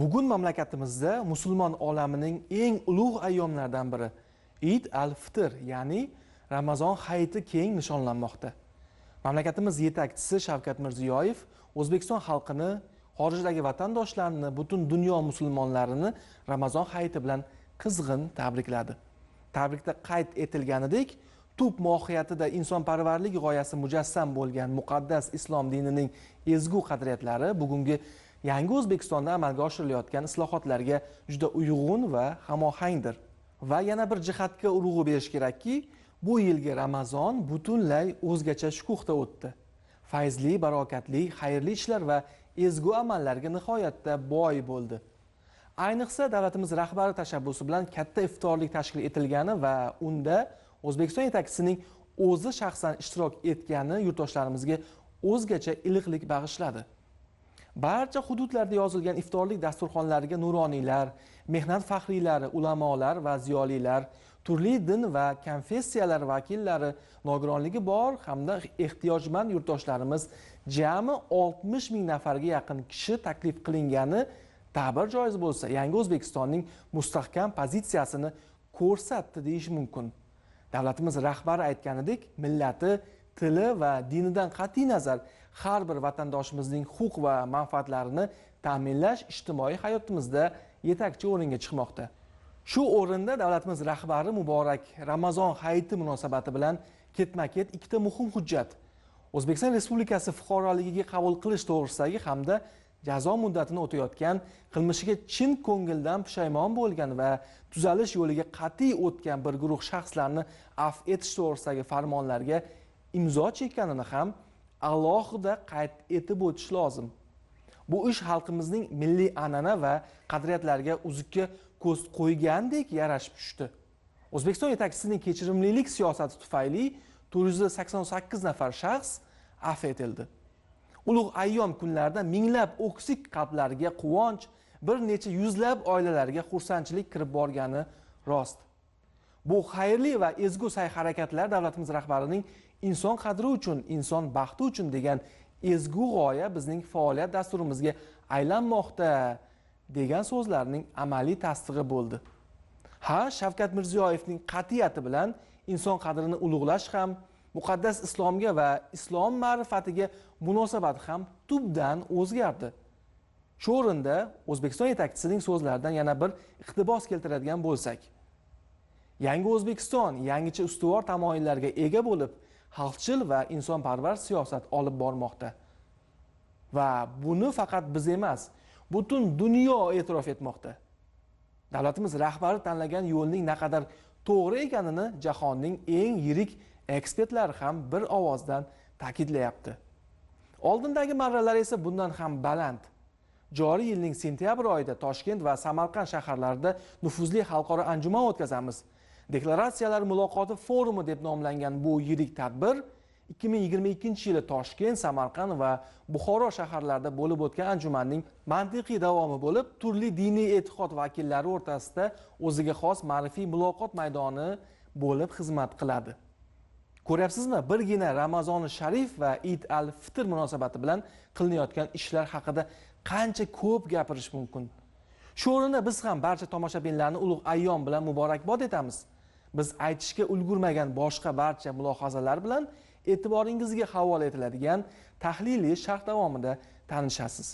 Bugun mamlakatimizda musulmon olamining eng ulug' ayyomlaridan biri Eid al-Fitr, ya'ni Ramazon hayiti keng nishonlanmoqda. Mamlakatimiz yetakchisi Shavkat Mirziyoyev O'zbekiston xalqini, xorijdagi vatandoshlarni, butun dunyo musulmonlarini Ramazon hayiti bilan qizg'in tabrikladi. Tabrikda qayd etilganidek, tub mohiyatida insonparvarlik g'oyasi mujassam bo'lgan muqaddas islom dinining ezgu qadriyatlari bugungi yangi O'zbekistonda amalga oshirilayotgan islohotlarga juda uyg'un va hamohangdir. Va yana bir jihatga urg'u berish kerakki, bu yilgi Ramazon butunlay o'zgacha shukuhda o'tdi. Fayzli, barokatli, xayrli ishlar va ezgu amallarga nihoyatda boy bo'ldi. Ayniqsa davlatimiz rahbari tashabbusi bilan katta iftorlik tashkil etilgani va unda O'zbekiston yetakchisining o'zi shaxsan ishtirok etgani yurtdoshlarimizga o'zgacha iliqlik bag'ishladi. Barcha hududlarda yozilgan iftorlik dasturxonlariga nuroniylar, mehnat faxriylari, ulamolar va ziyolilar, turli din va konfessiyalar vakillari, nogironligi bor hamda ehtiyojmand yurtdoshlarimiz jami 60 ming nafarga yaqin kishi taklif qilingani ta'bir joiz bo'lsa, yangi O'zbekistonning mustahkam pozitsiyasini ko'rsatdi deyish mumkin. Davlatimiz rahbari aytganidek, millati, tili va dinidan qat'iy nazar har bir vatandoshimizning huquq va manfaatlarini ta'minlash ijtimoiy hayotimizda yetakchi o'ringa chiqmoqda. Shu o'rinda davlatimiz rahbari muborak Ramazon hayiti munosabati bilan ketma-ket ikkita muhim hujjat O'zbekiston Respublikasi fuqaroligiga qabul qilish to'g'risidagi hamda jazo muddatini o'tayotgan, qilmishiga chin ko'ngildan pushaymon bo'lgan va tuzalish yo'liga qat'iy o'tgan bir guruh shaxslarni afv etish to'g'risidagi farmonlarga imzo chekkanini ham alohida qayd etib o'tish lozim. Bu ish xalqimizning milliy an'ana va qadriyatlariga uzukka ko'z qo'ygandek yarashib tushdi. O'zbekiston yetakchisining kechirimlilik siyosati tufayli 488 nafar shaxs afv etildi. Ulug' ayyom kunlarida minglab o'ksik qalblarga quvonch, bir necha yuzlab oilalarga xursandchilik kirib borgani rost. Bu xayrli va ezgu sa'y-harakatlar davlatimiz rahbarining inson qadri uchun, inson baxti uchun degan ezgu g'oya bizning faoliyat dasturimizga aylanmoqda degan so'zlarning amaliy tasdig'i bo'ldi. Ha, Shavkat Mirziyoyevning qat'iyati bilan inson qadrini ulug'lash ham, muqaddas islomga va islom ma'rifatiga munosabat ham tubdan o'zgardi. Shu o'rinda O'zbekiston yetakchisining so'zlaridan yana bir iqtibos keltiradigan bo'lsak, yangi O'zbekiston yangicha ustuvor tamoyillarga ega bo'lib, xalqchil va insonparvar siyosat olib bormoqda. Va buni faqat biz emas, butun dunyo e'tirof etmoqda. Davlatimiz rahbari tanlagan yo'lning naqadar to'g'ri ekanini jahonning eng yirik ekspertlari ham bir ovozdan ta'kidlayapti. Oldindagi marralar esa bundan ham baland. Joriy yilning sentyabr oyida Toshkent va Samarqand shaharlarida nufuzli xalqaro anjuman o'tkazamiz. Deklaratsiyalar muloqoti forumi deb nomlangan bu yirik tadbir 2022-yili Toshkent, Samarqand va Buxoro shaharlarida bo'lib o'tgan anjumanning mantiqiy davomi bo'lib, turli diniy e'tiqod vakillari o'rtasida o'ziga xos ma'rifiy muloqot maydoni bo'lib xizmat qiladi. Ko'ryapsizmi, birgina Ramazoni sharif va Eid al-Fitr munosabati bilan qilinayotgan ishlar haqida qancha ko'p gapirish mumkin. Shu o'rinda biz ham barcha tomoshabinlarni ulug' ayyom bilan muborakbod etamiz. Biz aytishga ulgurmagan boshqa barcha mulohazalar bilan e'tiboringizga havola etiladigan tahliliy sharh davomida tanishasiz.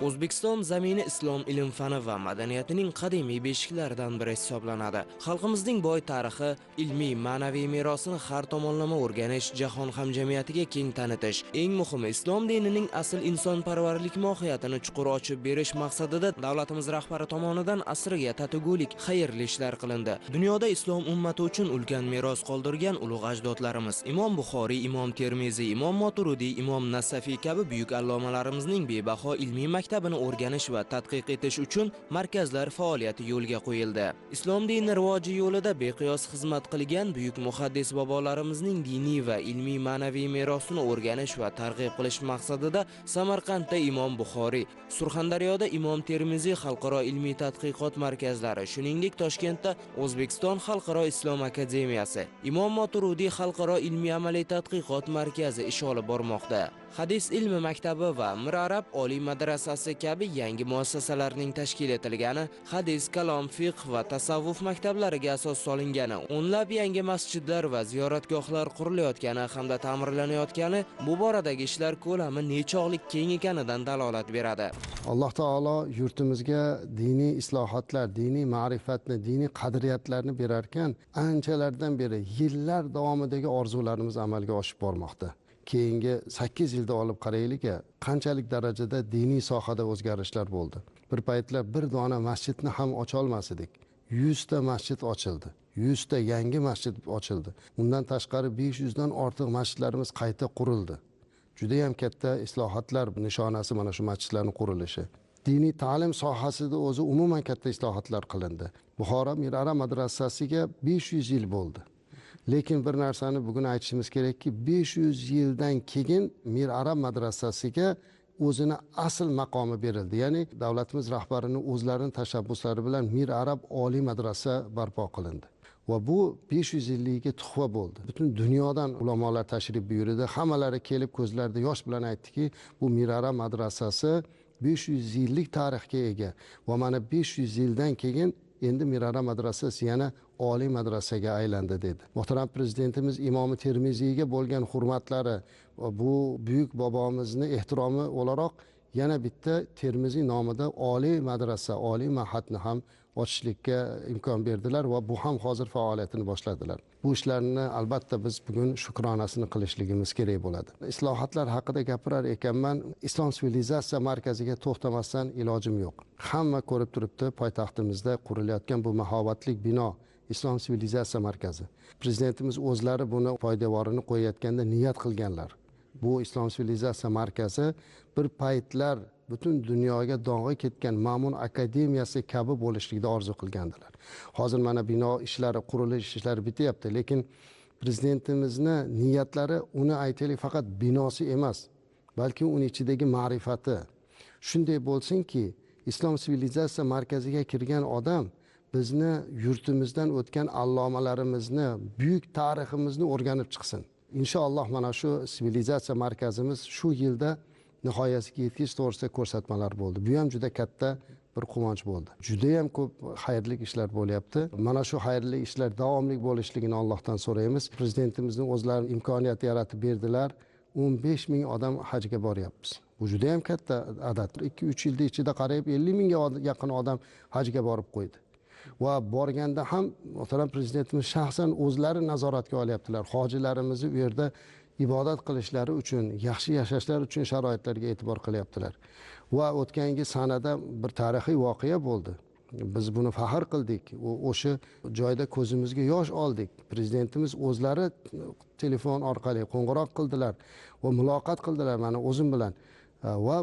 O'zbekiston zamini islom ilm fani va madaniyatining qadimiy beshiklaridan biri hisoblanadi. Xalqimizning boy tarixi, ilmiy, ma'naviy merosini har tomonlama o'rganish, jahon hamjamiyatiga keng tanitish, eng muhimi islom dinining asl insonparvarlik mohiyatini chuqur ochib berish maqsadida davlatimiz rahbari tomonidan asriga tatigulik xayrli ishlar qilindi. Dunyoda islom ummati uchun ulkan meros qoldirgan ulug' ajdodlarimiz Imom Buxoriy, Imom Termiziy, Imom Moturudiy, Imom Nasafiy kabi buyuk allomalarimizning bebaho ilmiy maktabi maktabini o'rganish va tadqiq etish uchun markazlar faoliyati yo'lga qo'yildi. Islom dini rivoji yo'lida beqiyos xizmat qilgan buyuk muhaddis bobolarimizning diniy va ilmiy ma'naviy merosini o'rganish va targ'ib qilish maqsadida Samarqandda Imom Buxoriy, Surxondaryoda Imom Termiziy xalqaro ilmiy tadqiqot markazlari, shuningdek Toshkentda O'zbekiston Xalqaro Islom Akademiyasi, Imom Moturudiy xalqaro ilmiy amaliy tadqiqot markazi ish olib bormoqda. Hadis ilmi maktabi va Mir Arab Oliy madrasasi kabi yangi muassasalarning tashkil etilgani, hadis, kalom, fiqh va tasavvuf maktablariga asos solingani, o'nlab yangi masjidlar va ziyoratgohlar qurilayotgani hamda ta'mirlanayotgani bu boradagi ishlar ko'lami nechog'lik keng ekanidan dalolat beradi. Alloh taolo yurtimizga diniy islohotlar, diniy ma'rifatni, diniy qadriyatlarni berarkan, anchalardan beri yillar davomidagi orzularimiz amalga oshib bormoqda. Keyingi 8 yilda olib qaraylik, qanchalik darajada diniy sohada o'zgarishlar bo'ldi. Bir paytlar bir dona masjidni ham ocha olmas edik. 100 ta masjid ochildi. 100 ta yangi masjid ochildi. Undan tashqari 500 dan ortiq masjidlarimiz qayta qurildi. Juda ham katta islohotlar nishonasi mana shu masjidlarning qurilishi. Diniy ta'lim sohasida o'zi umuman katta islohotlar qilindi. Buxoro Mir Arab madrasasiga 500 yil bo'ldi. Lekin bir narsani bugun aytishimiz kerakki, 500 yildan keyin Mir Arab madrasasiga o'zini asl maqomi berildi. Ya'ni davlatimiz rahbarini o'zlarining tashabbuslari bilan Mir Arab Oliy madrasa barpo qilindi. Va bu 500 yilligiga tuhfa bo'ldi. Butun dunyodan ulamolar tashrif buyurdi. Hammalari kelib ko'zlarida yosh bilan aytdiki, bu Mir Arab madrasasi 500 yillik tarixga ega va mana 500 yildan keyin endi Mir Arab madrasasi yana oliy madrasaga aylandi dedi. Muhtaram prezidentimiz Imom Termiziyga bo'lgan hurmatlari va bu buyuk bobomizni ehtiromi o'laroq yana bitta Termiziy nomida oliy madrasa, oliy ma'hadni ham ochishlikka imkon berdilar va bu ham hozir faoliyatini boshladilar. Bu ishlarni albatta biz bugun shukronasini qilishligimiz kerak bo'ladi. Islohotlar haqida gapirar ekanman, Islom sivilizatsiya markaziga to'xtamasdan ilojim yo'q. Hamma ko'rib turibdi, poytaxtimizda qurilayotgan bu mahobatli bino Islom sivilizatsiya markazi. Prezidentimiz o'zlari buni poydevorini qo'yayotganda niyat qilganlar. Bu Islom sivilizatsiya markazi bir paytlar butun dunyoga dong'i ketgan Ma'mun akademiyasi kabi bo'lishlikni orzu qilgandilar. Hozir mana bino ishlari, qurilish ishlari bityapti, lekin prezidentimizni niyatlari uni aytaylik faqat binosi emas, balki uni ichidagi ma'rifati. Shunday bo'lsinki, Islom sivilizatsiya markaziga kirgan odam bizni yurtimizdan o'tgan allomalarimizni, buyuk tariximizni o'rganib chiqsin. Inshaalloh mana shu sivilizatsiya markazimiz shu yilda nihoyasiga yetish to'g'risida ko'rsatmalar bo'ldi. Bu ham juda katta bir quvonch bo'ldi. Juda ham ko'p xayrli ishlar bo'lyapti. Mana shu xayrli ishlar davomli bo'lishligini Allohdan so'raymiz. Prezidentimizning o'zlari imkoniyat yaratib berdilar. 15 ming odam hajga boryapmiz. Bu juda ham katta adad. 2-3 yilda ichida qarayib 50 mingga yaqin odam hajga borib qo'ydi. Va borganda ham muhtaram prezidentimiz shaxsan o'zlari nazoratga olyaptilar. Hojilarimizni u yerda ibodat qilishlari uchun, yaxshi yashashlari uchun sharoitlarga e'tibor qilyaptilar. Va o'tgangi sanada bir tarixiy voqea bo'ldi. Biz buni faxr qildik. O'sha joyda ko'zimizga yosh oldik. Prezidentimiz o'zlari telefon orqali qo'ng'iroq qildilar va muloqot qildilar mana o'zim bilan va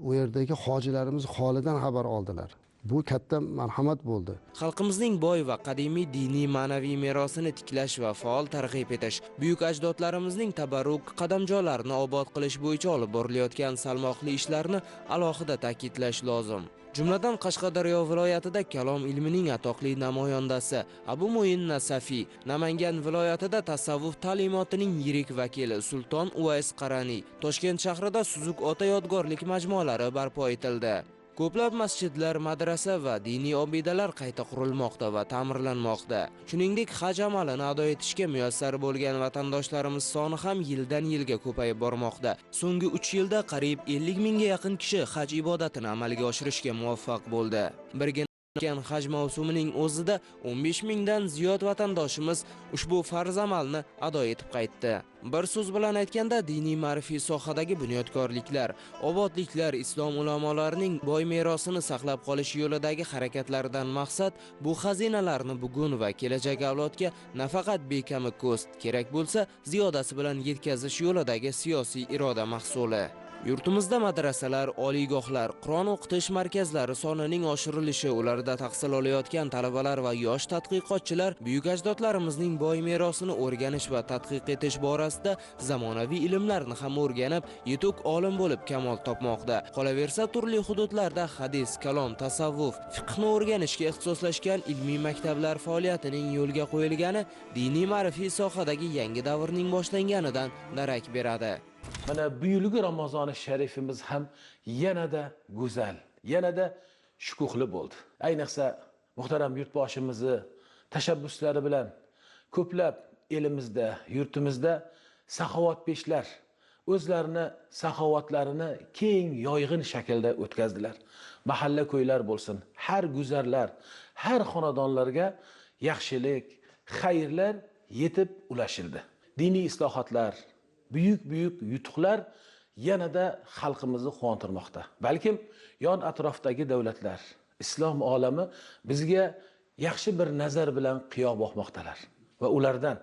u yerdagi hojilarimiz holidan xabar oldilar. Bu katta marhamat bo'ldi. Xalqimizning boy va qadimiy diniy ma'naviy merosini tiklash va faol targ'ib etish, buyuk ajdodlarimizning tabarruk qadamjolarini obod qilish bo'yicha olib borilayotgan salmoqli ishlarni alohida ta'kidlash lozim. Jumladan Qashqadaryo viloyatida kalom ilmining atoqli namoyandasi Abu Muin Nasafiy, Namangan viloyatida tasavvuf ta'limotining yirik vakili Sulton Uvays Qaraniy, Toshkent shahrida Suzuk ota yodgorlik majmualari barpo etildi. Ko'plab masjidlar, madrasa va diniy obidalar qayta qurilmoqda va ta'mirlanmoqda. Shuningdek, haj amalini ado etishga muyassar bo'lgan vatandoshlarimiz soni ham yildan yilga ko'payib bormoqda. So'nggi 3 yilda qariyb 50 mingga yaqin kishi haj ibodatini amalga oshirishga muvaffaq bo'ldi. Birgina haj mavsumining o'zida 15 mingdan ziyod vatandoshimiz ushbu farz amalni ado etib qaytdi. Bir so'z bilan aytganda, diniy ma'rifiy sohadagi bunyodkorliklar, obodliklar islom ulamolarining boy merosini saqlab qolish yo'lidagi harakatlaridan maqsad bu xazinalarni bugun va kelajak avlodga nafaqat bekami ko'st, kerak bo'lsa ziyodasi bilan yetkazish yo'lidagi siyosiy iroda mahsuli. Yurtimizda madrasalar, oliygohlar, Qur'on o'qitish markazlari sonining oshirilishi, ularda tahsil olayotgan talabalar va yosh tadqiqotchilar buyuk ajdodlarimizning boy merosini o'rganish va tadqiq etish borasida zamonaviy ilmlarni ham o'rganib, yetuk olim bo'lib kamol topmoqda. Qolaversa, turli hududlarda hadis, kalom, tasavvuf, fiqhni o'rganishga ixtisoslashgan ilmiy maktablar faoliyatining yo'lga qo'yilgani diniy ma'rifiy sohadagi yangi davrning boshlanganidan darak beradi. Mana bu yilgi Ramazoni sharifimiz ham yanada go'zal, yanada shukuhli bo'ldi. Ayniqsa muhtaram yurtboshimizni tashabbuslari bilan ko'plab elimizda, yurtimizda saxovatpeshlar o'zlarini saxovatlarini keng yoyg'in shaklda o'tkazdilar. Mahalla ko'ylar bo'lsin, har guzarlar, har xonadonlarga yaxshilik, xayrlar yetib ulashildi. Diniy islohotlar, buyuk-buyuk yutuqlar yanada xalqimizni quvontirmoqda. Balkim yon atrofdagi davlatlar, islom olami bizga yaxshi bir nazar bilan qiyo boqmoqdalar va ulardan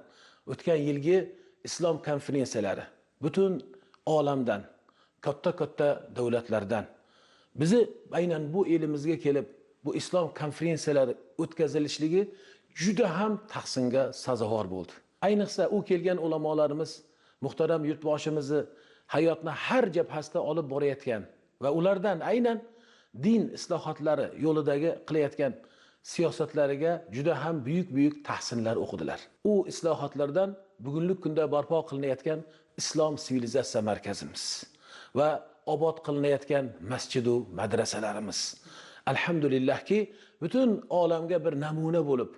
o'tgan yilgi islom konferensiyalari butun olamdan, katta-katta davlatlardan bizi aynan bu elimizga kelib bu islom konferensiyalari o'tkazilishligi juda ham tahsinga sazovor bo'ldi. Ayniqsa u kelgan ulamolarimiz muhtaram yurtboshimizni hayotni har jabhasida olib borayotgan va ulardan aynan din islohotlari yo'lidagi qilayotgan siyosatlariga juda ham buyuk-buyuk tahsinlar o'qidilar. U islohotlardan bugungi kunda barpo qilinayotgan islom sivilizatsiya markazimiz va obod qilinayotgan masjid va madrasalarimiz. Alhamdulillahki, butun olamga bir namuna bo'lib,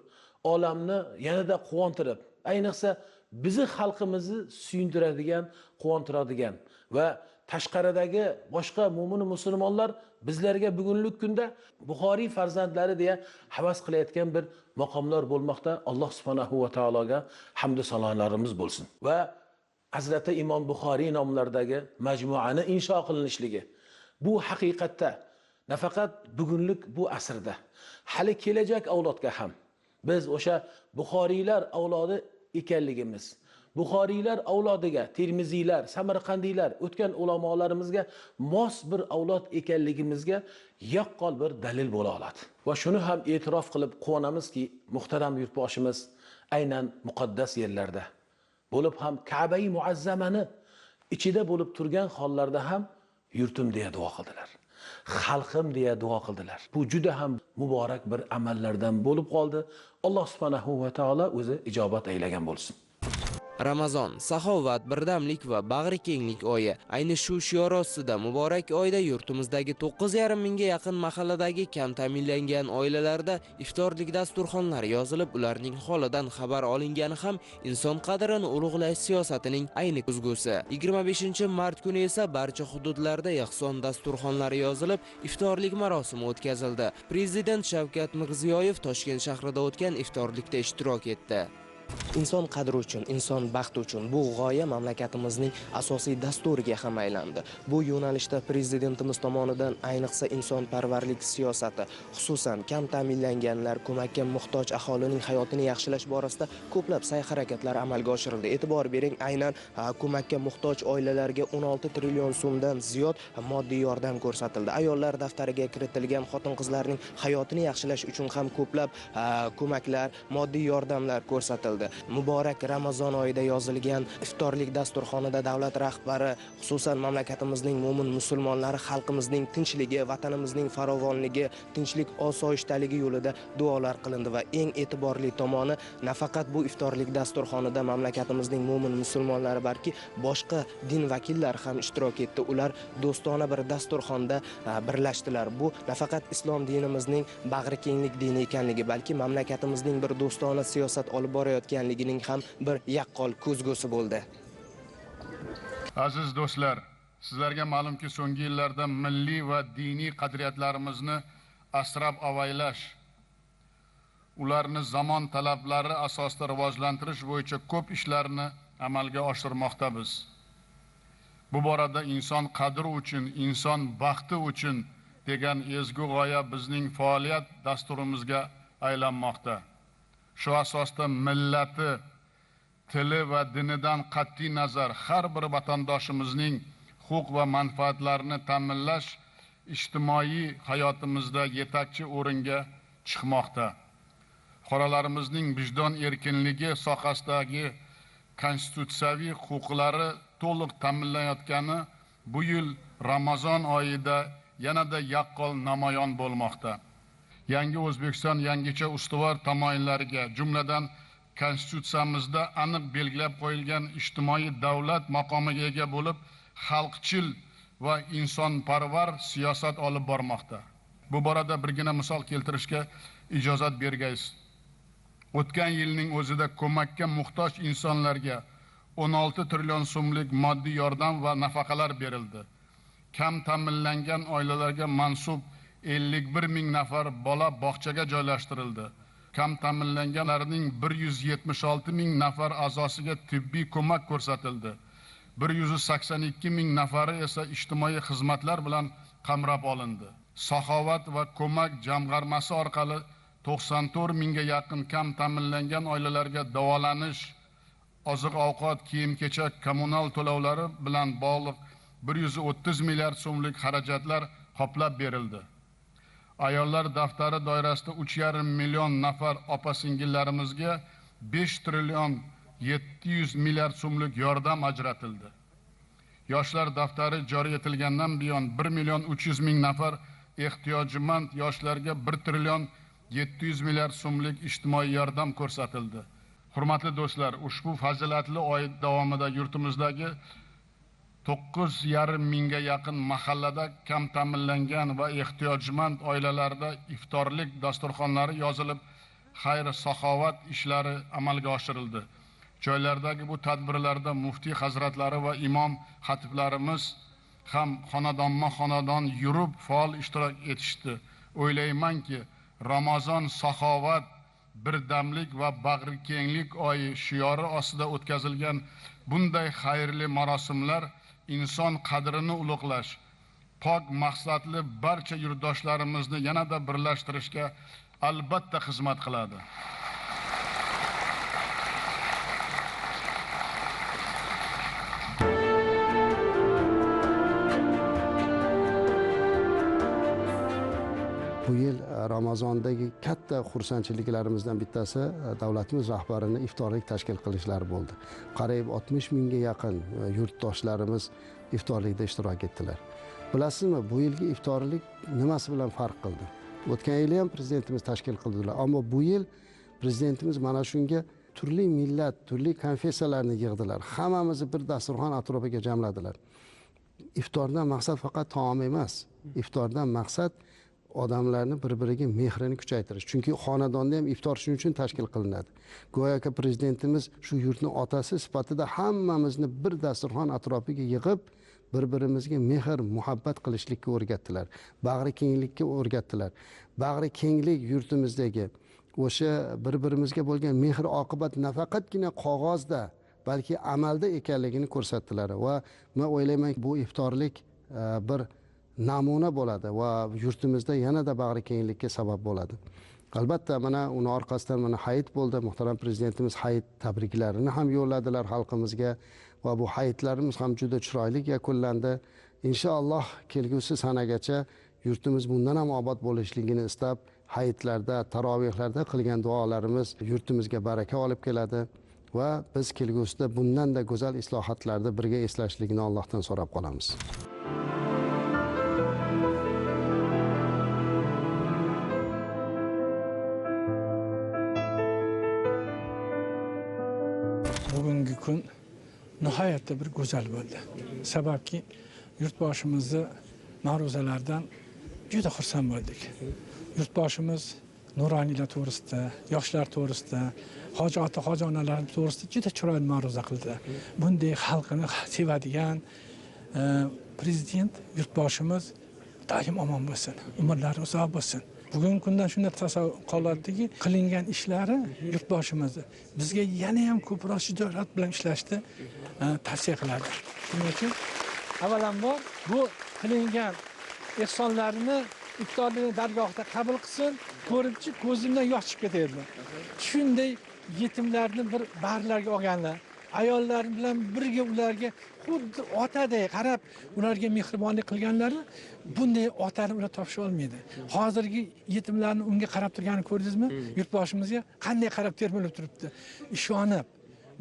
olamni yanada quvontirib, ayniqsa bizi xalqimizni suyuntiradigan, quvontiradigan va tashqaridagi boshqa mo'min musulmonlar bizlarga bugungi kunda Buxoriy farzandlari deya havas qilayotgan bir maqomlar bo'lmoqda. Alloh subhanahu va taologa hamd sanolarimiz bo'lsin. Va Hazrati Imom Buxoriy nomlaridagi majmuani insho qilinishligi bu haqiqatda nafaqat bugunlik bu asrda, hali kelajak avlodga ham biz o'sha Buxoriylar avlodi ekanligimiz, Buxoriylar avlodiga, Termiziylar, Samarqandiylar, o'tgan ulamolarimizga mos bir avlod ekanligimizga yaqqol bir dalil bo'la oladi. Va shuni ham e'tirof qilib quvonamizki, muhtaram yurtboshimiz aynan muqaddas yerlarda bo'lib ham Ka'bai muazzamani ichida bo'lib turgan hollarda ham yurtim deya duo qildilar. Xalqim deya duo qildilar. Bu juda ham muborak bir amallardan bo'lib qoldi. Alloh subhanahu va taolo o'zi ijobat aylagan bo'lsin. Ramazon saxovat, birdamlik va bag'rikenglik oyi. Ayni shu shior ostida muborak oyda yurtimizdagi 9,5 mingga yaqin mahalladagi kam ta'minlangan oilalarda iftorlik dasturxonlari yozilib, ularning holidan xabar olingani ham inson qadrini ulug'lash siyosatining ayni ko'zgusi. 25-mart kuni esa barcha hududlarda ehson dasturxonlari yozilib, iftorlik marosimi o'tkazildi. Prezident Shavkat Mirziyoyev Toshkent shahrida o'tgan iftorlikda ishtirok etdi. Inson qadri uchun, inson baxti uchun bu g'oya mamlakatimizning asosiy dasturiga ham aylandi. Bu yo'nalishda prezidentimiz tomonidan ayniqsa insonparvarlik siyosati, xususan kam ta'minlanganlar, ko'makka muhtoj aholining hayotini yaxshilash borasida ko'plab sa'y-harakatlar amalga oshirildi. E'tibor bering, aynan ko'makka muhtoj oilalarga 16 trillion so'mdan ziyod moddiy yordam ko'rsatildi. Ayollar daftariga kiritilgan xotin-qizlarning hayotini yaxshilash uchun ham ko'plab ko'maklar, moddiy yordamlar ko'rsatildi. Muborak Ramazon oyida yozilgan iftorlik dasturxonida davlat rahbari, xususan mamlakatimizning mo'min musulmonlari xalqimizning tinchligi, vatanimizning farovonligi, tinchlik, osoyishtaligi yo'lida duolar qilindi va eng e'tiborli tomoni nafaqat bu iftorlik dasturxonida mamlakatimizning mo'min musulmonlari, balki boshqa din vakillari ham ishtirok etdi. Ular do'stona bir dasturxonda birlashdilar. Bu nafaqat islom dinimizning bag'rikenglik dini ekanligi, balki mamlakatimizning bir do'stona siyosat olib borayotganligining ham bir yaqqol ko'zgusi bo'ldi. Aziz do'stlar, sizlarga ma'lumki, so'nggi yillarda milliy va diniy qadriyatlarimizni asrab avaylash, ularni zamon talablari asosida rivojlantirish bo'yicha ko'p ishlarni amalga oshirmoqdamiz. Bu borada inson qadri uchun, inson baxti uchun degan ezgu g'oya bizning faoliyat dasturimizga aylanmoqda. Shu asosda millati, tili va dinidan qat'iy nazar har bir vatandoshimizning huquq va manfaatlarini ta'minlash ijtimoiy hayotimizda yetakchi o'ringa chiqmoqda. Fuqarolarimizning vijdon erkinligi sohasidagi konstitutsiyaviy huquqlari to'liq ta'minlanayotgani bu yil Ramazon oyida yanada yaqqol namoyon bo'lmoqda. Yangi O'zbekiston yangicha ustuvor tamoyillariga, jumladan konstitutsiyamizda aniq belgilab qo'yilgan ijtimoiy davlat maqomiga ega bo'lib, xalqchil va insonparvar siyosat olib bormoqda. Bu borada birgina misol keltirishga ijozat bergaysiz. O'tgan yilning o'zida ko'makka muhtoj insonlarga 16 trillion so'mlik moddiy yordam va nafaqalar berildi. Kam ta'minlangan oilalarga mansub 51 ming nafar bola bog'chaga joylashtirildi. Kam ta'minlanganlarning 176 ming nafar a'zosiga tibbiy ko'mak ko'rsatildi. 182 ming nafari esa ijtimoiy xizmatlar bilan qamrab olindi. Saxovat va ko'mak jamg'armasi orqali 94 mingga yaqin kam ta'minlangan oilalarga davolanish, oziq-ovqat, kiyim-kechak, kommunal to'lovlari bilan bog'liq 130 milliard so'mlik xarajatlar qoplab berildi. Ayollar daftari doirasida 3,5 million nafar opa-singillarimizga 5 trillion 700 milliard so'mlik yordam ajratildi. Yoshlar daftari joriy etilgandan buyon 1 million 300 ming nafar ehtiyojmand yoshlarga 1 trillion 700 milliard so'mlik ijtimoiy yordam ko'rsatildi. Hurmatli do'stlar, ushbu fazilatli oy davomida yurtimizdagi 9,5 mingga yaqin mahallada kam ta'minlangan va ehtiyojmand oilalarda iftorlik dasturxonlari yozilib, xayr-saxovat ishlari amalga oshirildi. Joylardagi bu tadbirlarda muftiy hazratlari va imom xatiblarimiz ham xonadonma-xonadon yurib faol ishtirok etishdi. O'ylaymanki, Ramazon saxovat, birdamlik va bag'rikenglik oyi shiori ostida o'tkazilgan bunday xayrli marosimlar inson qadrini ulug'lash, pok maqsadli barcha yurtdoshlarimizni yanada birlashtirishga albatta xizmat qiladi. Bu yil Ramazondagi katta xursandchiliklarimizdan bittasi davlatimiz rahbarini iftorlik tashkil qilishlari bo'ldi. Qariyb 60 mingga yaqin yurtdoshlarimiz iftorlikda ishtirok etdilar. Bilasizmi, bu yilgi iftorlik nimasi bilan farq qildi? O'tgan yili ham prezidentimiz tashkil qildilar, ammo bu yil prezidentimiz mana shunga turli millat, turli konfessiyalarni yig'dilar. Hammamizni bir dasturxon atrofiga jamladilar. Iftordan maqsad faqat taom emas. Iftordan maqsad odamlarni bir-biriga mehrini kuchaytirish. Chunki xonadonda ham iftor shuning uchun tashkil qilinadi. Go'yoki prezidentimiz shu yurtning otasi sifatida hammamizni bir dasturxon atrofiga yig'ib, bir-birimizga mehr, muhabbat qilishlikka o'rgatdilar. Bag'ri kenglikka o'rgatdilar. Bag'ri kenglik yurtimizdagi o'sha bir-birimizga bo'lgan mehr oqibat nafaqatgina qog'ozda, balki amalda ekanligini ko'rsatdilar va men o'ylayman, bu iftorlik bir namuna bo'ladi va yurtimizda yanada bag'ri kenglikka sabab bo'ladi. Albatta, mana uni orqasidan mana hayit bo'ldi. Muhtaram prezidentimiz hayit tabriklarini ham yo'lladilar xalqimizga va bu hayitlarimiz ham juda chiroyli yakunlandi. Inshaalloh kelgusi sanagacha yurtimiz bundan ham obod bo'lishligini istab, hayitlarda, tarovehlarda qilgan duolarimiz yurtimizga baraka olib keladi va biz kelgusida bundan-da go'zal islohotlarni birga eslashligini Allohdan so'rab qolamiz. Bugungi kun nihoyatda bir go'zal bo'ldi. Sababki yurtboshimizni ma'ruzalardan juda xursand bo'ldik. Yurtboshimiz nuroniylar to'g'risida, yoshlar to'g'risida, hoji ota, hoji onalar to'g'risida juda chiroyli ma'ruza qildi. Bunday xalqini sevadigan prezident yurtboshimiz doim omon bo'lsin, umrlari uzoq bo'lsin. Bugungi kundan shunday tasavvur qoladiki, qilingan ishlari yurtboshimizni bizga yana ham ko'proq shijoat bilan ishlashni tavsiya qiladi. Shuning uchun avvalambor bu qilingan ehsonlarni iftorlikni dargohida qabul qilsin, ko'ribchi ko'zimdan yosh chiqib ketadi. Shunday yetimlarni bir bag'rlariga olganlar, Ayollar bilan birga ularga xuddi otaday qarab, ularga mehribonlik qilganlari, bunday otani ular topisha olmaydi. Hozirgi yetimlarni unga qarab turganini ko'rdingizmi? Yurtboshimizga qanday qarab termilib turibdi. Ishonib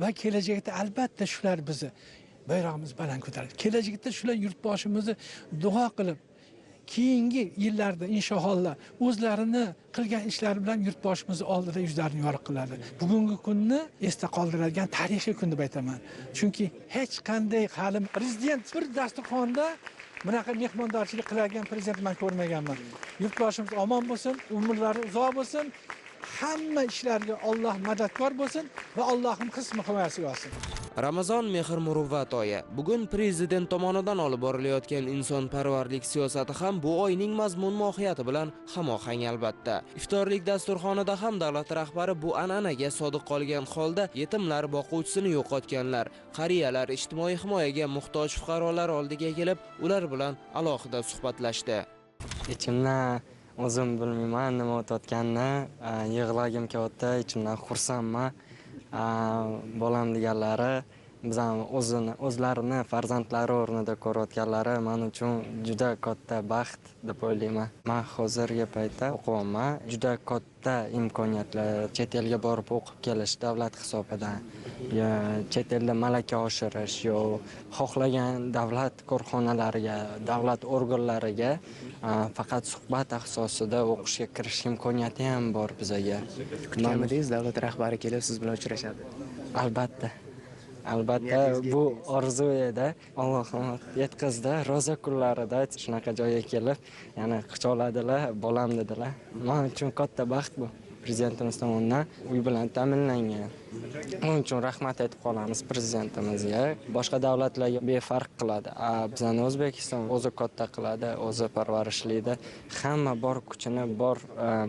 va kelajakda albatta shular bizni bayrog'imiz baland ko'taradi. Kelajakda shular yurtboshimizni duo qilib, keyingi yillarda inshaalloh o'zlarini qilgan ishlari bilan yurtboshimiz oldida yuzlarini yorug' qiladi. Bugungi kunni esda qoldiradigan tarixiy kun deb aytaman. Chunki hech qanday hali prezident bir dasturxonda bunaqa mehmondorchilik qiladigan prezident men ko'rmaganman. Yurtboshimiz omon bo'lsin, umrlari uzoq bo'lsin, hamma ishlarga Alloh madadkor bo'lsin va Allohning qismi himoyasiga olsin. Ramazon mehr-muruvvat oyi. Bugun prezident tomonidan olib borilayotgan insonparvarlik siyosati ham bu oyning mazmun mohiyati bilan hamohang albatta. Iftorlik dasturxonida ham davlat rahbari bu an'anaga sodiq qolgan holda yetimlar, boquvchisini yo'qotganlar, qariyalar, ijtimoiy himoyaga muhtoj fuqarolar oldiga kelib, ular bilan alohida suhbatlashdi. Ichimdan o'zim bilmayman nima o'tayotganini, yig'lagim kelyapti, ichimdan xursandman. Bolam deganlari, bizam o'zlarini farzandlari o'rnida ko'rayotganlari men uchun juda katta baxt deb o'ylayman. Men hozirgi paytda o'qiyapman. Juda katta imkoniyatlar, chet elga borib o'qib kelish davlat hisobidan, yo chet elda malaka oshirish, yo xohlagan davlat korxonalariga, davlat organlariga faqat suhbat asosida o'qishga kirish imkoniyati ham bor bizaga. Kutganmidingiz davlat rahbari kelib siz bilan uchrashadi? Albatta. Albatta bu orzu edi. Allohim yetkazdi. Roza kunlarida shunaqa joyga kelib, yana quchoqladilar, bolam dedilar. Men uchun katta baxt bu. Prezidentimiz tomonidan uy bilan ta'minlangan. Uning uchun rahmat aytib qolamiz prezidentimizga. Boshqa davlatlarga befarq qiladi. Bizani O'zbekiston o'zi katta qiladi, o'zi parvarishlaydi. Hamma bor kuchini, bor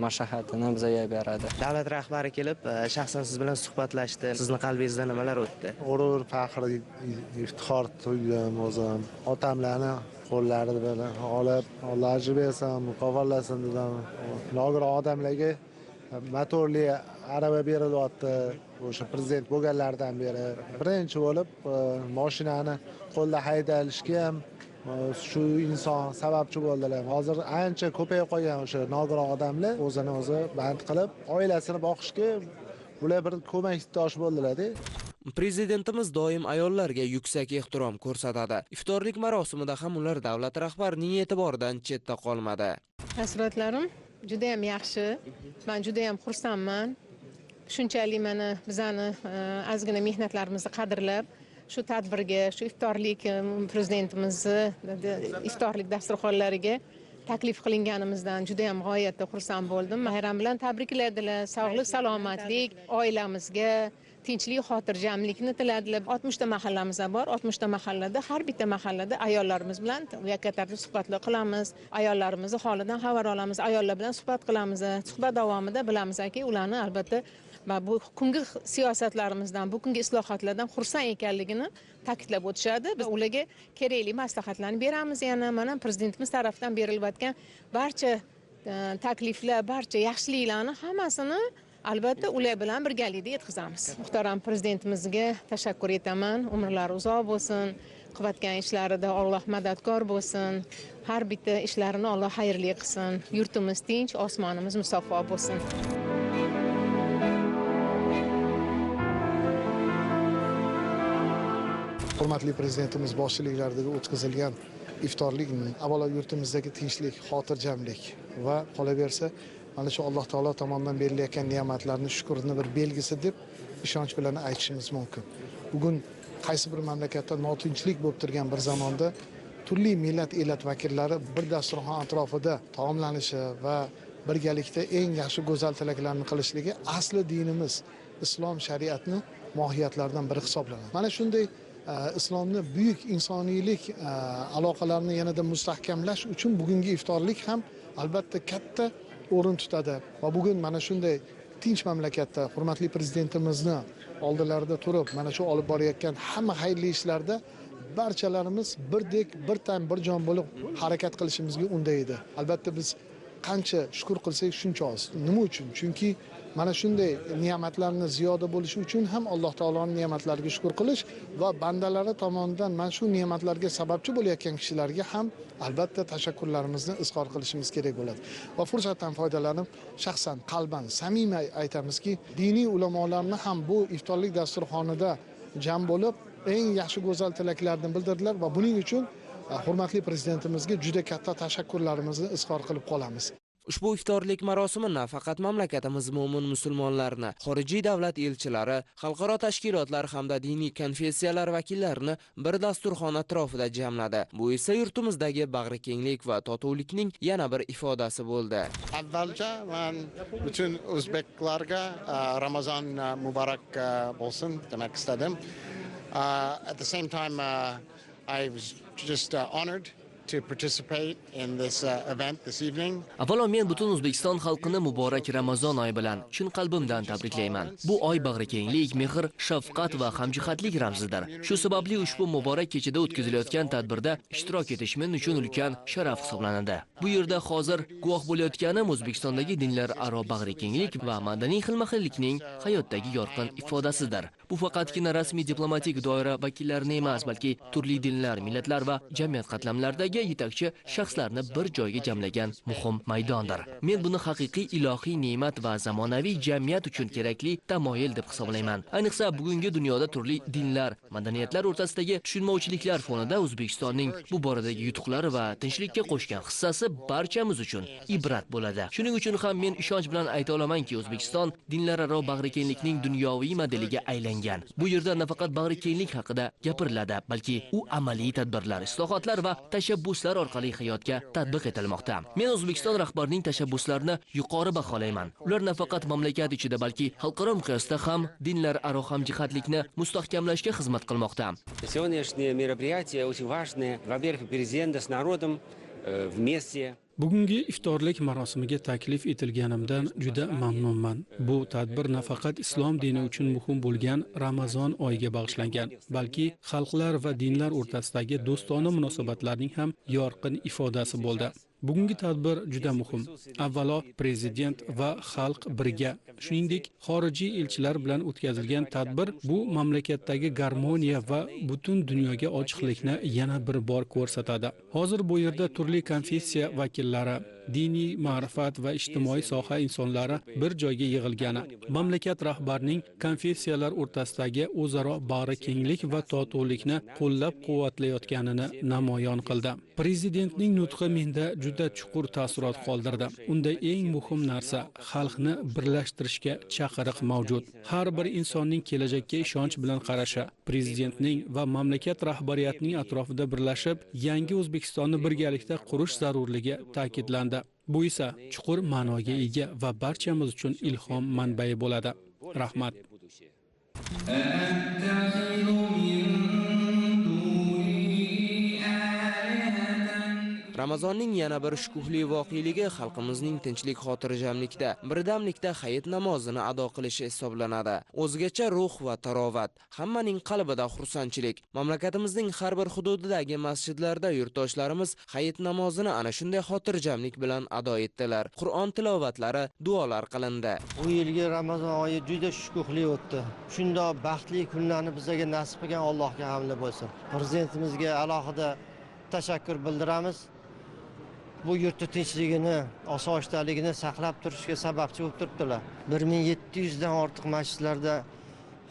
mashaqqatini bizga beradi. Davlat rahbari kelib, shaxsan siz bilan suhbatlashdi. Sizni qalbingizda nimalar o'tdi? G'urur, faxr, iftixor tuydim o'zim. Otamlarni qo'llari bilan olib, Alloh ajr bersin, mukofollasin dedim. Nogiron odamlarga motorli araba berilyapti. O'sha prezident bo'lganlaridan beri birinchi bo'lib mashinani qo'lda haydalishga ham shu inson sababchi bo'ldilar. Hozir ancha ko'payib qolgan o'sha nogiron odamlar o'zini o'zi band qilib, oilasini boqishga bular bir ko'makdosh bo'ldilar-da. Prezidentimiz doim ayollarga yuksak ehtirom ko'rsatadi. Iftorlik marosimida ham ular davlat rahbarining e'tiboridan chetda qolmadi. Taassurotlarim juda ham yaxshi. Men juda ham xursandman. Shunchalik mana bizani ozgina mehnatlarimizni qadrlab, shu tadbirga, shu iftorlik prezidentimizni iftorlik dasturxonlariga taklif qilinganimizdan juda ham g'oyatda xursand bo'ldim. Bayram bilan tabrikladilar, sog'lik, salomatlik, oilamizga tinchlik, xotirjamlikni tiladilar. 60 ta mahallamiz bor. 60 ta mahallada, har bitta mahallada ayollarimiz bilan yakkatarli suhbatlar qilamiz. Ayollarimizni holidan xabar olamiz, ayollar bilan suhbat qilamiz. Suhbat davomida bilamizki, ularni albatta bu kungi siyosatlarimizdan, bu kungi islohotlardan xursand ekanligini ta'kidlab o'tishadi. Biz ularga kerakli maslahatlarni beramiz. Yana mana prezidentimiz tarafidan berilayotgan barcha takliflar, barcha yaxshiliklarni hammasini albatta ular bilan birgalikda yetkazamiz. Muhtaram prezidentimizga tashakkur etaman. Umrlari uzoq bo'lsin, qilayotgan ishlarida Alloh madadkor bo'lsin. Har bitta ishlarini Alloh xayrli qilsin. Yurtimiz tinch, osmonimiz musaffo bo'lsin. Hurmatli prezidentimiz boshchiliklarida o'tkazilgan iftorlik avvalo yurtimizdagi tinchlik, xotirjamlik va qolaversa mana shu Alloh taolo tomonidan berilayotgan ne'matlarning shukrini bir belgisi deb ishonch bilan aytishimiz mumkin. Bugun qaysi bir mamlakatda notinchlik bo'lib turgan bir zamonda turli millat, elat vakillari bir dasturxon atrofida taomlanishi va birgalikda eng yaxshi go'zal tilaklarni qilishligi asli dinimiz islom shariatini mohiyatlaridan biri hisoblanadi. Mana shunday islomni buyuk insoniylik aloqalarini yanada mustahkamlash uchun bugungi iftorlik ham albatta katta o'rin tutadi va bugun mana shunday tinch mamlakatda hurmatli prezidentimizni oldilarida turib mana shu olib borayotgan hamma xayrli ishlarda barchalarimiz birdek, bir tan, bir jon bo'lib harakat qilishimizga undaydi. Albatta biz Qancha shukr qilsak shuncha oz. Nima uchun? Chunki mana shunday ne'matlarni ziyoda bo'lishi uchun ham Alloh taoloning ne'matlariga shukr qilish va bandalari tomonidan mana shu ne'matlarga sababchi bo'layotgan kishilarga ham albatta tashakkurlarimizni izhor qilishimiz kerak bo'ladi. Va fursatdan foydalanib shaxsan, qalban, samimiy aytamizki, diniy ulamolarni ham bu iftorlik dasturxonida jam bo'lib, eng yaxshi go'zal tilaklarni bildirdilar va buning uchun hurmatli prezidentimizga juda katta tashakkurlarimizni izhor qilib qolamiz. Ushbu iftorlik marosimi nafaqat mamlakatimiz mo'min musulmonlarini, xorijiy davlat elchilari, xalqaro tashkilotlar hamda diniy konfessiyalar vakillarini bir dasturxon atrofida jamladi. Bu esa yurtimizdagi bag'rikenglik va totuvlikning yana bir ifodasi bo'ldi. Avvalcha men butun o'zbeklarga Ramazon muborak bo'lsin demak istadim. At the same time, I was just honored to participate in this event this evening. Avvalo men butun O'zbekiston xalqini muborak Ramazon oyi bilan chin qalbimdan tabriklayman. Bu oy bag'rikenglik, mehr, shafqat va hamjihatlik ramzidir. Shu sababli ushbu muborak kechada o'tkazilayotgan tadbirda ishtirok etish men uchun ulkan sharaf hisoblanadi. Bu yerda hozir guvoh bo'layotganim O'zbekistondagi dinlararo bag'rikenglik va madaniy xilma-xillikning hayotdagi yorqin ifodasidir. Bu faqatgina rasmiy diplomatik doira vakillarini emas, balki turli dinlar, millatlar va jamiyat qatlamlaridagi yetakchi shaxslarni bir joyga jamlagan muhim maydondir. Men buni haqiqiy ilohiy ne'mat va zamonaviy jamiyat uchun kerakli tamoyil deb hisoblayman. Ayniqsa bugungi dunyoda turli dinlar, madaniyatlar o'rtasidagi tushunmovchiliklar fonida O'zbekistonning bu boradagi yutuqlari va tinchlikka qo'shgan hissasi barchamiz uchun ibrat bo'ladi. Shuning uchun ham men ishonch bilan ayta olamanki, O'zbekiston dinlararo bag'rikenglikning dunyoviy modeliga aylangan. Bu yerda nafaqat bag'rikenglik haqida gapiriladi, balki u amaliy tadbirlar, islohotlar va tashabbuslar orqali hayotga tatbiq etilmoqda. Men O'zbekiston rahbarining tashabbuslarini yuqori baholayman. Ular nafaqat mamlakat ichida, balki xalqaro miqyosda ham dinlararo hamjihatlikni mustahkamlashga xizmat qilmoqda. Сегодняшнее мероприятие очень важное. Во-первых, президент с народом вместе. Bugungi iftorlik marosimiga taklif etilganimdan juda mamnunman. Bu tadbir nafaqat islom dini uchun muhim bo'lgan Ramazon oyiga bag'ishlangan, balki xalqlar va dinlar o'rtasidagi do'stona munosabatlarning ham yorqin ifodasi bo'ldi. Bugungi tadbir juda muhim. Avvalo prezident va xalq birga, shuningdek, xorijiy elchilar bilan o'tkazilgan tadbir bu mamlakatdagi garmoniya va butun dunyoga ochiqlikni yana bir bor ko'rsatadi. Hozir bu yerda turli konfessiya vakillari, diniy ma'rifat va ijtimoiy soha insonlari bir joyga yig'ilgani, mamlakat rahbarining konfessiyalar o'rtasidagi o'zaro bag'rikenglik va totuvlikni qo'llab-quvvatlayotganini namoyon qildi. Prezidentning nutqi menda juda chuqur taassurot qoldirdi. Unda eng muhim narsa xalqni birlashtirishga chaqiriq mavjud. Har bir insonning kelajakka ishonch bilan qarashi, prezidentning va mamlakat rahbariyatining atrofida birlashib, yangi O'zbekistonni birgalikda qurish zarurligi ta'kidlandi. Bu esa chuqur ma'noga ega va barchamiz uchun ilhom manbai bo'ladi. Rahmat. Ramazonning yana bir shukuhli voqeligi xalqimizning tinchlik, xotirjamlikda, birdamlikda hayit namozini ado qilishi hisoblanadi. O'zgacha ruh va tarovat, hammaning qalbida xursandchilik. Mamlakatimizning har bir hududidagi masjidlarda yurtdoshlarimiz hayit namozini ana shunday xotirjamlik bilan ado etdilar. Qur'on tilovatlari, duolar qilindi. Bu yilgi Ramazon oyi juda shukuhli o'tdi. Shundoq baxtli kunlarni bizga nasib qilgan Allohga hamd bo'lsin. Prezidentimizga alohida tashakkur bildiramiz. Bu yurtni tinchligini, osoyishtaligini saqlab turishga sababchi bo'lib turibdilar. 1700 dan ortiq masjidlarda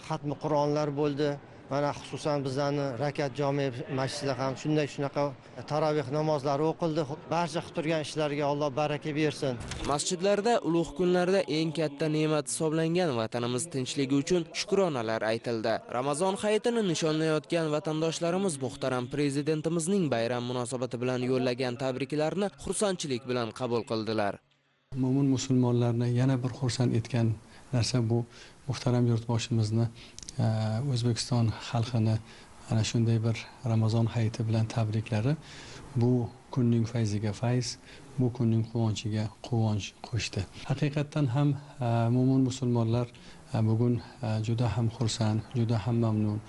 xatmi Qur'onlar bo'ldi. Mana xususan bizlarni Rakat jome masjidida ham shunaqa taroveh namozlari o'qildi. Barcha qilib turgan ishlarga Alloh baraka bersin. Masjidlarda ulug' kunlarda eng katta ne'mat hisoblangan vatanimiz tinchligi uchun shukronalar aytildi. Ramazon hayitini nishonlayotgan vatandoshlarimiz muhtaram prezidentimizning bayram munosabati bilan yo'llagan tabriklarni xursandchilik bilan qabul qildilar. Mo'min musulmonlarni yana bir xursand etgan narsa bu muhtaram yurtboshimizni O'zbekiston xalqini ana shunday bir Ramazon hayiti bilan tabriklari bu kunning fayziga fayz, bu kunning quvonchiga quvonch qo'shdi. Haqiqatdan ham mo'min musulmonlar bugun juda ham xursand, juda ham mamnun.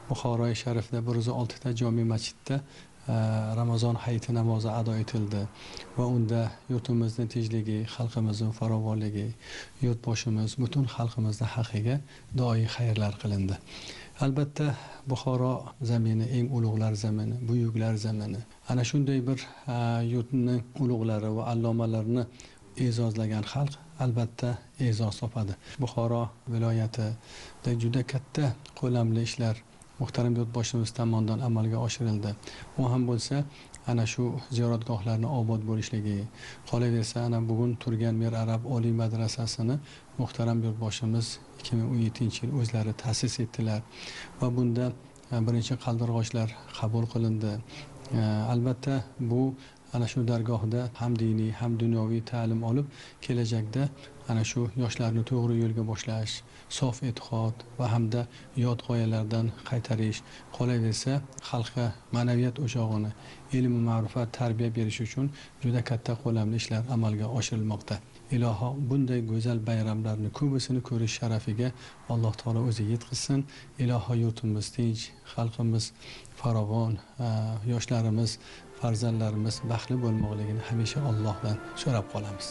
Buxoro sharifda 106 ta jome masjidda Ramazon hayiti namozi ado etildi va unda yurtimizni tinchligi, xalqimizning farovonligi, yurtboshimiz, butun xalqimizni haqiga duoyi xayrlar qilindi. Albatta, Buxoro zamini eng ulug'lar zamini, buyuklar zamini. Ana shunday bir yurtning ulug'lari va allomalarini e'zozlagan xalq albatta e'zoz topadi. Buxoro viloyatida juda katta ko'lamli ishlar muhtaram yurtboshimiz tomonidan amalga oshirildi. U ham bo'lsa ana shu ziyoratgohlarni obod bo'lishligi, qolaversa ana bugun turgan Mir Arab Oliy madrasasini muhtaram yurtboshimiz 2017-yil o'zlari ta'sis etdilar va bunda birinchi qaldirg'ochlar qabul qilindi. Albatta bu ana shu dargohda ham diniy ham dunyoviy ta'lim olib kelajakda ana shu yoshlarni to'g'ri yo'lga boshlash, sof e'tiqod va hamda yot g'oyalardan qaytarish, qolaversa xalqqa ma'naviyat o'chog'ini, ilm va ma'rifat tarbiya berish uchun juda katta ko'lamli ishlar amalga oshirilmoqda. Iloho bunday go'zal bayramlarni ko'bisini ko'rish sharafiga Alloh taolo o'zi yetkazsin. Iloho yurtimiz tinch, xalqimiz farovon, yoshlarimiz, farzandlarimiz baxtli bo'lmoqligini hamisha Allohdan so'rab qolamiz.